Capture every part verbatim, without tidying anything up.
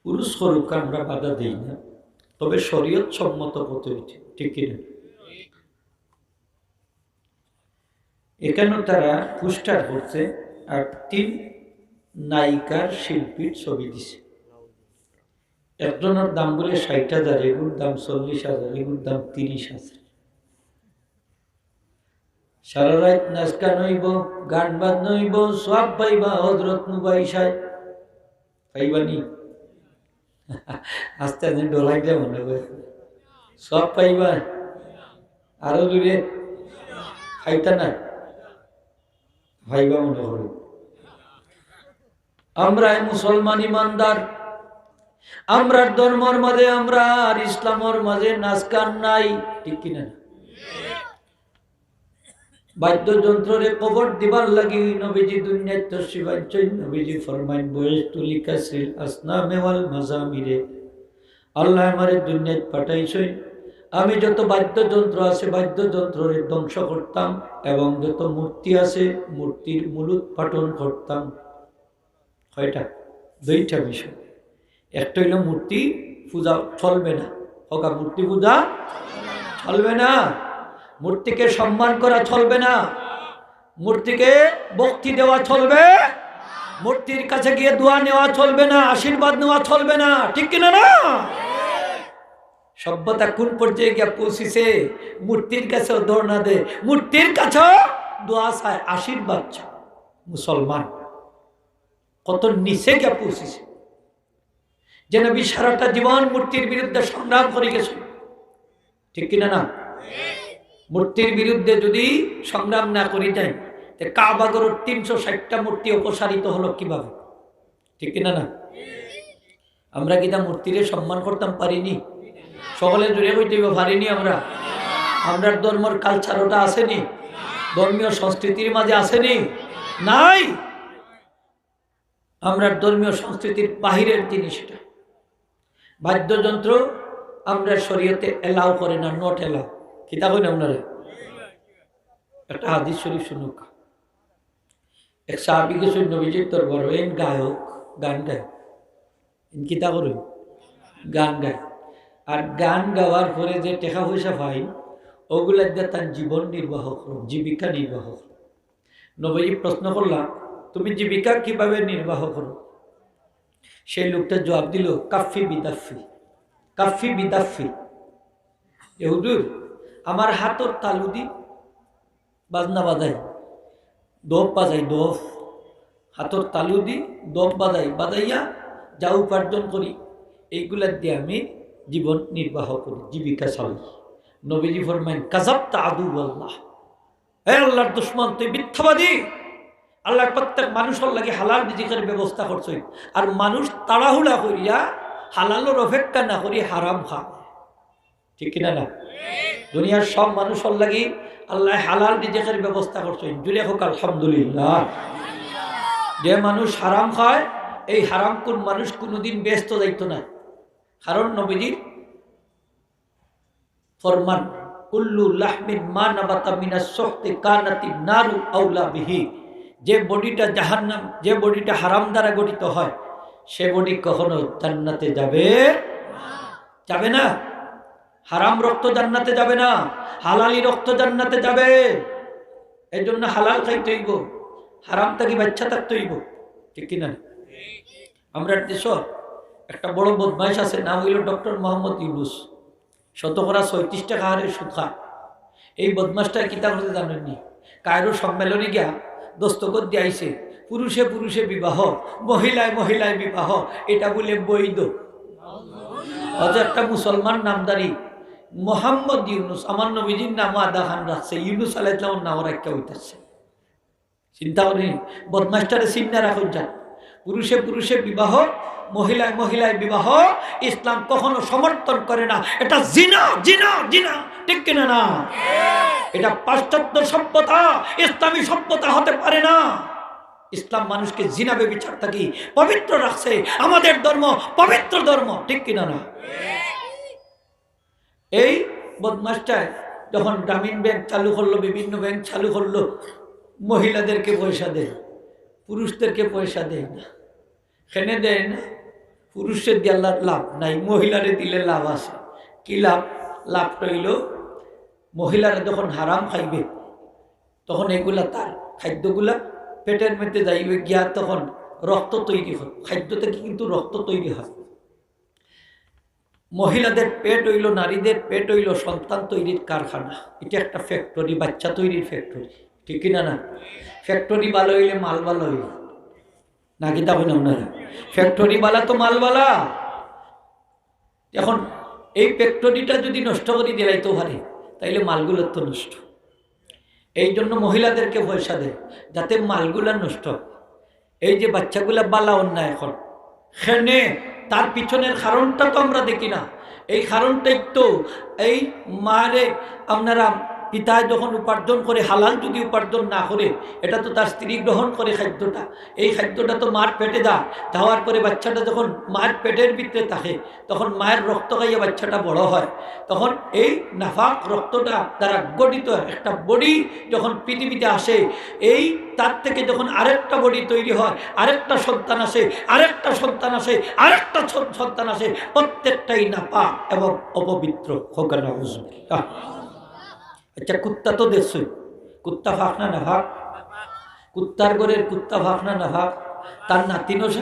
পুরুষ করুক, আমরা বাধা দেই না, তবে শরীয়ত সম্মত পদ্ধতিতে, ঠিক কিনা? এখানেও তারা পোস্টার করছে আর তিন নায়িকার শিল্পীর ছবি দিছে। একজনের দাম বলে ষাট হাজার, এগুর দাম চল্লিশ হাজার, এগুর দাম তিরিশ হাজার। সারা রাত নাচ গান অইবো, গান বাজনা অইবো, সওয়াব পাইবা হযরত নুবাইশায়। পাইবা নি? আস্তে আস্তে ডরাই দেয় মনে করে। সওয়াব পাইবা? আরো জোরে? পাইতা না? পাইবা মনে করে। আমরা মুসলমান ইমানদার, আমরার ধর্মর মাঝে, আমরার ইসলামর মাঝে নাচ গান নাই, ঠিক কিনা? বাদ্যযন্ত্ররে কবর দিবার লাগি নবীজি দুনিয়াত তশরিফ আনছইন। নবীজি ফরমাইন, "বুইসতু লিকাসরিল আসনামে ওয়াল মাজামিরে।" আল্লায় আমারে দুনিয়াত পাঠাইছইন, আমি যত বাদ্যযন্ত্র আছে, বাদ্যযন্ত্ররে ধ্বংস করতাম, এবং যত মূর্তি আছে, মূর্তির মূলোৎপাটন করতাম। কয়টা? দুইটা বিষয়। একটা অইলো মূর্তি পূজা চলবে না। কউক্কা, মূর্তি পূজা চলবে না। মূর্তিকে সম্মান করা চলবে না। মূর্তিকে ভক্তি দেওয়া চলবে, মূর্তির কাছে গিয়ে দোয়া নেওয়া চলবে না, আশীর্বাদ নেওয়া চলবে না, ঠিক কিনা না? সভ্যতা কোন পর্যায়ে গিয়া পৌঁছিছে? মূর্তির কাছেও ধর্ণা দেয়, মূর্তির কাছেও দোয়া চায়, আশীর্বাদ চায়। মুসলমান কত নিচে গিয়া পৌঁছিছে। যে নবী সারাটা জীবন মূর্তির বিরুদ্ধে সংগ্রাম করে গেছে, ঠিক কিনা না? মূর্তির বিরুদ্ধে যদি সংগ্রাম না করি যাই, তে কাবা ঘরর তিনশো ষাটটা মূর্তি অপসারিত হলো কিভাবে? ঠিক কিনা না? আমরা কিতা মূর্তিরে সম্মান করতাম পারিনি? সকলে জোরে কইতে অইবো, পারিনি আমরা? আমরার ধর্মর কালচার ওটা আছেনি? ধর্মীয় সংস্কৃতির মাঝে আছেনি? নাই। আমরার ধর্মীয় সংস্কৃতির বাহিরের জিনিস এটা। বাদ্যযন্ত্র আমরার শরীয়তে এলাও করে না, not allow। কিতা কইন আপনারা? একটা হাদিস শরীফ শুনুক্কা। এক সাহাবী গেছইন নবীজির দরবারো, এইন গায়ক, গান গায়। এইন কিতা করইন? গান গায়। আর গান গাওয়ার পরে যে টেকা পয়সা পাইন, ওগুলা দিয়া তান জীবন নির্বাহ করইন, জীবিকা নির্বাহ করইন। নবীজি প্রশ্ন করলা, "তুমি জীবিকা কিভাবে নির্বাহ করো?" সেই লোকটা জবাব দিল, "কাফি বিদাফি, কাফি বিদাফি।" এ হুজুর, আমার হাতর তালুদি বাজনা বাজাই, দফ বাজাই, দফ। হাতর তালুদি দফ বাজাই, বাজাইয়া যা উপার্জন করি, এইগুলা দিয়া আমি জীবন নির্বাহ করি, জীবিকা চালাই। নবীজি ফরমাইন, "কাযাবতা আদুওয়াল্লাহ।" হে আল্লাহর দুশমন, তুই মিথ্যাবাদী। আল্লায় প্রত্যেক মানুষর লাগি হালাল রিজিকের ব্যবস্থা করছইন, আর মানুষ তাড়াহুড়া করিয়া হালালর অপেক্ষা না করি হারাম খায়। ঠিক কিনা না? দুনিয়ার সব মানুষর লাগি আল্লায় হালাল রিজিকের ব্যবস্থা করছইন। জুড়ে হোক আলহামদুলিল্লাহ। যে মানুষ হারাম খায়, এই হারামখুর মানুষ কোনোদিন বেহেস্ত যাইতো না। কারণ নবীজির ফরমান, "কুল্লু লাহমিন মা নাবাতা মিনাস সুহতি কানাতিন নারু আউলা বিহি।" যে বডিটা জাহান্নাম, যে বডিটা হারাম দ্বারা গঠিত হয়, সে বডি কখনো জান্নাতে যাবে, যাবে না। হারাম রক্ত জান্নাতে যাবে না, হালালি রক্ত জান্নাতে যাবে। এই জন্য হালাল খাইতে অইবো, হারাম থাকি বাচ্চা থাকতে অইবো, ঠিক কিনা? আমরার দেশো একটা বড় বদমাইশ আছে, নাম অইলো ডক্টর মোহাম্মদ ইউনুস। শতকরা ছয়ত্রিশ টেকা হারে সুদ খায়। এই বদমাশটায় কিতা করছে জানইন নি? কায়রো সম্মেলনে গিয়া দস্তখত দিয়া আইছে, পুরুষে পুরুষে বিবাহ, মহিলায় মহিলায় বিবাহ, এটা বুলে বৈধ। অথচ একটা মুসলমান নামধারী মোহাম্মদ ইউনুস, আমার নবীজির নামও আধা খান রাখছে, ইউনুস আলাইহিস সালামর নামও রাখিয়া অইতাছে। চিন্তা করি, বদমাশটারে চিন্না রাখইন যান। পুরুষে পুরুষে বিবাহ, মহিলায় মহিলায় বিবাহ ইসলাম কখনো সমর্থন করে না। এটা জিনা, জিনা, জিনা। ঠিক কিনা না? এটা পাশ্চাত্য সভ্যতা, ইসলামী সভ্যতা হতে পারে না। ইসলাম মানুষকে জিনা ব্যভিচার থাকি পবিত্র রাখছে। আমাদের ধর্ম পবিত্র ধর্ম, ঠিক কিনা না? এই বদমাশটায় যখন গ্রামীণ ব্যাংক চালু করলো, বিভিন্ন ব্যাংক চালু করলো, মহিলাদেরকে পয়সা দেয়, পুরুষদেরকে পয়সা দেয় না। কেনে দেয় না? পুরুষরে দিয়া লা-, লাভ নাই, মহিলারে দিলে লাভ আছে। কি লাভ? লাভটা অইলো, মহিলারা যখন হারাম খাইবে, তখন এগুলা তার খাদ্যগুলা পেটের মধ্যে যাইবে গিয়া, তখন রক্ত তৈরি হয়। খাদ্য থেকে কিন্তু রক্ত তৈরি হয়। মহিলাদের পেট অইলো, নারীদের পেট অইলো সন্তান তৈরির কারখানা। এটা একটা ফ্যাক্টরি, বাচ্চা তৈরির ফ্যাক্টরি, ঠিক কি না? না, ফ্যাক্টরি ভালা অইলে মাল ভালা অইবো, না কিতা কইন আপনারা? ফ্যাক্টরি ভালা তো মাল ভালা। এখন এই ফ্যাক্টরিটা যদি নষ্ট করি দিলাইতো পারে, তাইলে মালগুলো তো নষ্ট। এই জন্য মহিলাদেরকে পয়সা দেয়, যাতে মালগুলা নষ্ট হয়। এই যে বাচ্চাগুলা ভালা অর না এখন, কেনে, তার পিছনের কারণটা তো আমরা দেখি না। এই কারণটাই তো, এই মারে আপনারা, পিতায় যখন উপার্জন করে, হালাল যদি উপার্জন না করে, এটা তো তার স্ত্রী গ্রহণ করে খাদ্যটা। এই খাদ্যটা তো মার পেটে যায়, যাওয়ার পরে বাচ্চাটা যখন মার পেটের ভিতরে থাকে, তখন মায়ের রক্ত খাইয়া বাচ্চাটা বড় হয়। তখন এই নাফাক রক্তটা দ্বারা গঠিত একটা বডি যখন পৃথিবীতে আসে, এই তার থেকে যখন আরেকটা বডি তৈরি হয়, আরেকটা সন্তান আসে, আরেকটা সন্তান আসে, আরেকটা সন-, সন্তান আসে, প্রত্যেকটাই নাপাক এবং অপবিত্র। হোক না হুজুর। আচ্ছা, কুত্তা তো দেখছই, কুত্তা পাক না নাপাক? কুত্তার ঘরের কুত্তা পাক না নাপাক? তার নাতিনও সে,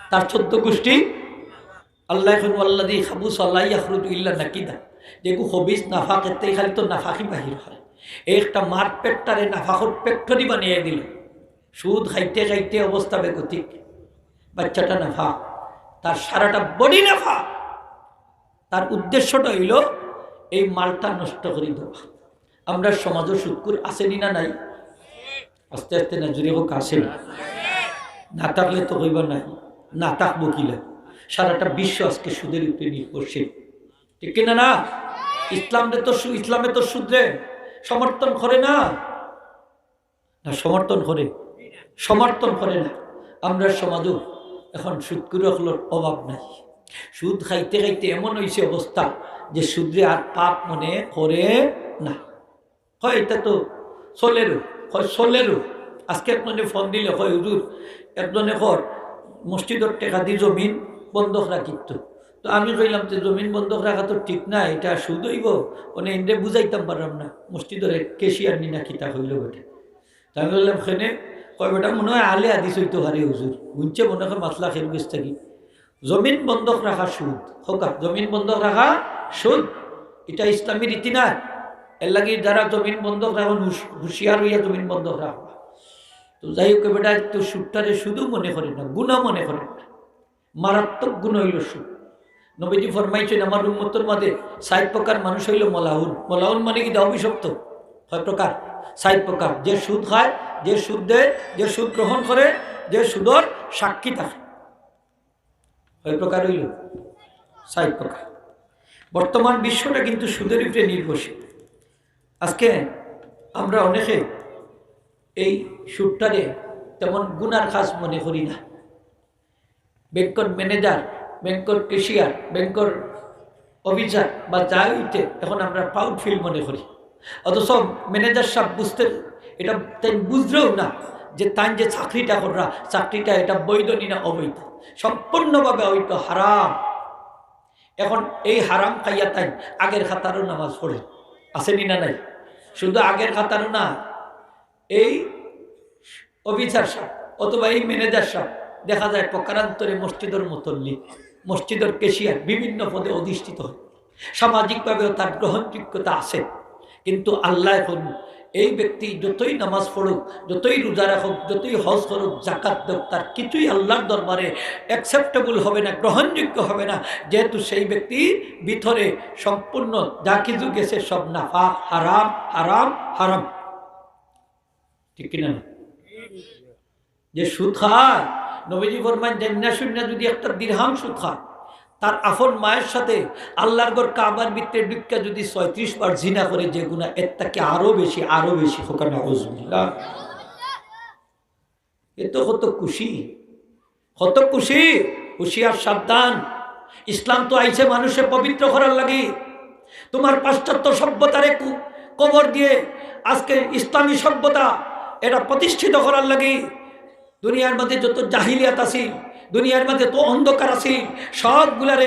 তার চোদ্দ গোষ্ঠী। আল্লায় কইন, "ওয়াল্লাযী খাবুসা লা ইয়াখরুজু ইল্লা নাকিদা।" যেগু খবিস নাপাক, এর থাকি খালি তো নাপাকি বাহির হয়। এই একটা মার পেটটারে নাপাকর ফ্যাক্টরি বানাইয়া দিল। সুদ খাইতে খাইতে অবস্থা বেগতিক। বাচ্চাটা নাপাক, তার সারাটা বডি নাপাক। তার উদ্দেশ্যটা অইলো এই মালটা নষ্ট করি দেওয়া। আমরার সমাজো সুদখুর আছে নি না নাই? আস্তে আস্তে না, জুরে কউক্কা, আছে নি? না থাকলে তো কইবা নাই, না থাকবো কিলা? সারাটা বিশ্ব আজকে সুদের উপরে নির্ভরশীল, ঠিক কি না? না, ইসলামরে তো সু-, ইসলামে তো সুদরে সমর্থন করে না। না, সমর্থন করে, সমর্থন করে না। আমরার সমাজো এখন সুদখুর অকলর অভাব নাই। সুদ খাইতে খাইতে এমন অইছে অবস্থা যে সুদরে আর পাপ মনে করে না। কয়, "ইটা তো চলেরও", কয়, "চলেরও।" আজকে একজনে ফোন দিলে কয়, "হুজুর, একজনে কর মসজিদর টেকা দি জমিন বন্ধক রাখিত।" তো আমি কইলাম, "তে জমিন বন্ধক রাখা তো ঠিক না, ইটা সুদ অইবো।" মানে ইনরে বুঝাইতাম পারলাম না, মসজিদর এক ক্যাশিয়ার নি না কিতা কইলো বেটা। তে আমি কইলাম, "কেনে?" কয়, "বেটা, মনে হয় আহলে হাদিস অইতো পারে হুজুর, হুনছে মনে হয় মাসলা খের গেছ থাকি। জমিন বন্ধক রাখা সুদ, কউক্কা, জমিন বন্ধক রাখা সুদ, ইটা ইসলামী রীতি না। এর লাগি যারা জমিন বন্ধক রাখইন, হুশ-, হুঁশিয়ার অইয়া জমিন বন্ধক রাখবা।" তো যাই হোক, বেটা তো সুদটারে সুদও মনে করে না, গুনা মনে করে না, মারাত্মক গুনা অইলো সুদ। নবীজি ফরমাইছইন, "আমার উম্মতর মাঝে চাইর প্রকার মানুষ অইলো মালাউন।" মালাউন মানে কিতা? অভিশপ্ত। কয় প্রকার? চাইর প্রকার। যে সুদ খায়, যে সুদ দেয়, যে সুদ গ্রহণ করে, যে সুদর সাক্ষী থাকে। কয় প্রকার অইলো? চাইর প্রকার। বর্তমান বিশ্বটা কিন্তু সুদের উপরে নির্ভরশীল। আজকে আমরা অনেকে এই সুদটারে তেমন গুনার কাজ মনে করি না। ব্যাংকর ম্যানেজার, ব্যাংকর ক্যাশিয়ার, ব্যাংকর অফিসার বা যাই অইতে, এখন আমরা proud feel মনে করি। অথচ ম্যানেজার সাব বুঝতে, ইটা তাইন বুঝরেও না যে তাইন যে চাকরিটা কররা, চাকরিটা ইটা বৈধ নি না অবৈধ, সম্পূর্ণভাবে অইতো হারাম। এখন এই হারাম খাইয়া তাইন আগের কাতারো নামাজ পড়ে, আছে নি না নাই? শুধু আগের কাতারো না, এই অফিসার সাব অথবা এই ম্যানেজার সাব দেখা যায় প্রকারান্তরে মসজিদর মুসল্লি, মসজিদর ক্যাশিয়ার, বিভিন্ন পদে অধিষ্ঠিত হয়, সামাজিকভাবেও তার গ্রহণযোগ্যতা আছে। কিন্তু আল্লায় কইন, এই ব্যক্তি যতই নামাজ পড়ুক, যতই রোজা রাখুক, যতই হজ করুক, যাকাত দেউক, তার কিছুই আল্লার দরবারে acceptable হবে না, গ্রহণযোগ্য হবে না, যেহেতু সেই ব্যক্তির ভিতরে সম্পূর্ণ যা কিছু গেছে সব নাপাক, হারাম, হারাম, হারাম। ঠিক কি না? যে সুদ খায়, নবীজি ফরমাইন, জাইন্না শুইন্না যদি একটা দিরহাম সুদ খায়, তার আপন মায়ের সাথে আল্লার ঘর কাবার ভিতরে ঢুকিয়া যদি ছয়ত্রিশ বার জিনা করে, যে গুনা, এর থাকি আরো বেশি, আরো বেশি। কউক্কা নাউজুবিল্লাহ। এ তো কত খুশি, কত খুশি। হুঁশিয়ার, সাবধান। ইসলাম তো আইছে মানুষরে পবিত্র করার লাগি। তুমার পাশ্চাত্য সভ্যতারে কু-, কবর দিয়া আজকে ইসলামী সভ্যতা ইটা প্রতিষ্ঠিত করার লাগি। দুনিয়ার মাঝে যত জাহিলিয়াত আছিল, দুনিয়ার মাঝে তো অন্ধকার আছিল, সবগুলারে